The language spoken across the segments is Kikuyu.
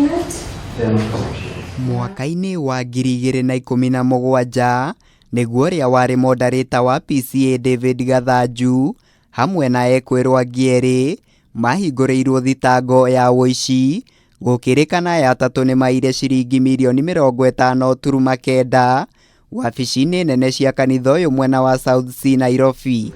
document. Mwaka-inĩ wa 2017 nĩguo ũrĩa warĩ mondarĩta wa PCA David Gathanju hamwe na ekwĩrwo angĩ erĩ mahingũrĩirwo thitango ya ũici gũkĩrĩkana aya atatũ nĩ maire ciringi mirioni 50.9 wabici-inĩ nene cia kanitha ũyũ mwena wa South C Nairobi.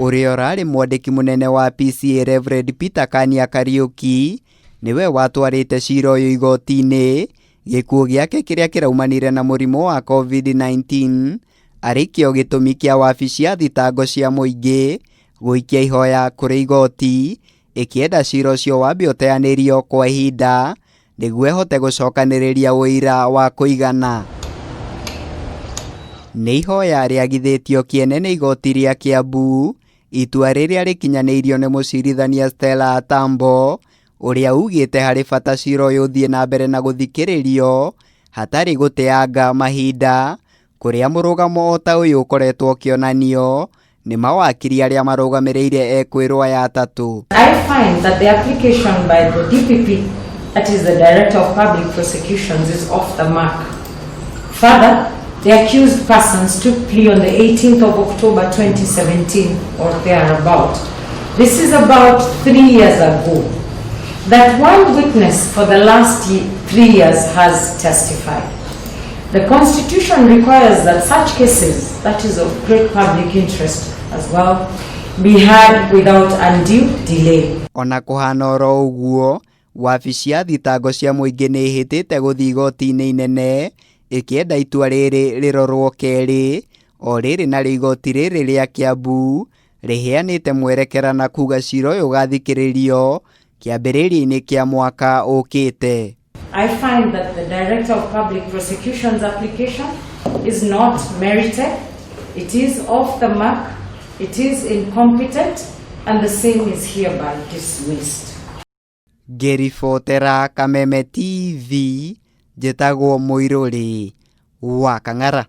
Ũrĩa ũrarĩ mwandĩki mũnene wa PCA Reverend Peter Kania Kariũki nĩwe watwarĩte cira ũyũ igoti-inĩ, gĩkuũ gĩake kĩrĩa kĩraumanire na mũrimũ wa COVID-19 arĩ kĩo gĩtũmi kĩa wabici ya thitango cia mũingĩ gũikia ihoya kũrĩ igoti ĩkĩenda cira ũcio wambe ũteanĩrio kwa ihinda nĩguo ĩhote gũcokanĩrĩria ũira wa kũigana. Nĩ ihoya rĩagithĩtio kĩene nĩ igoti rĩa Kiambu, itua rĩrĩa rĩkinyanĩirio nĩ mũcirithania Stella Atambo, ũrĩa ugĩte harĩ bata cira ũyũ ũthiĩ na mbere na gũthikĩrĩrio hatarĩ gũteanga mahinda, kũrĩa mũrũgamo o ta ũyũ ũkoretwo ũkĩonanio nĩ mawakiri arĩa marũgamĩrĩire ekwĩrwo aya atatũ. I find that the application by the DPP, that is the Director of Public Prosecutions, is off the mark. Further, the accused persons took plea on the 18th of October 2017 or thereabout. This is about 3 years ago. That one witness for the last 3 years has testified. The Constitution requires that such cases, that is of great public interest as well, be heard without undue delay. Ona kũhana oro ũguo, wabici ya thitango cia mũingĩ nĩ ĩhĩtĩte gũthiĩ igoti-inĩ inene ĩkĩenda itua rĩrĩ rĩrorwo kerĩ, o rĩrĩ narĩo igoti rĩrĩ rĩa Kiambu rĩheanĩte mwerekera na kuga cira ũyũ ũgathikĩrĩrio kĩambĩrĩria-inĩ kĩa mwaka ũkĩte. I find that the Director of Public Prosecution's application is not merited, it is off the mark, it is incompetent, and the same is hereby dismissed. Ngĩribotera Kameme TV, njĩtagwo Mũirũrĩ wa Kang'ara.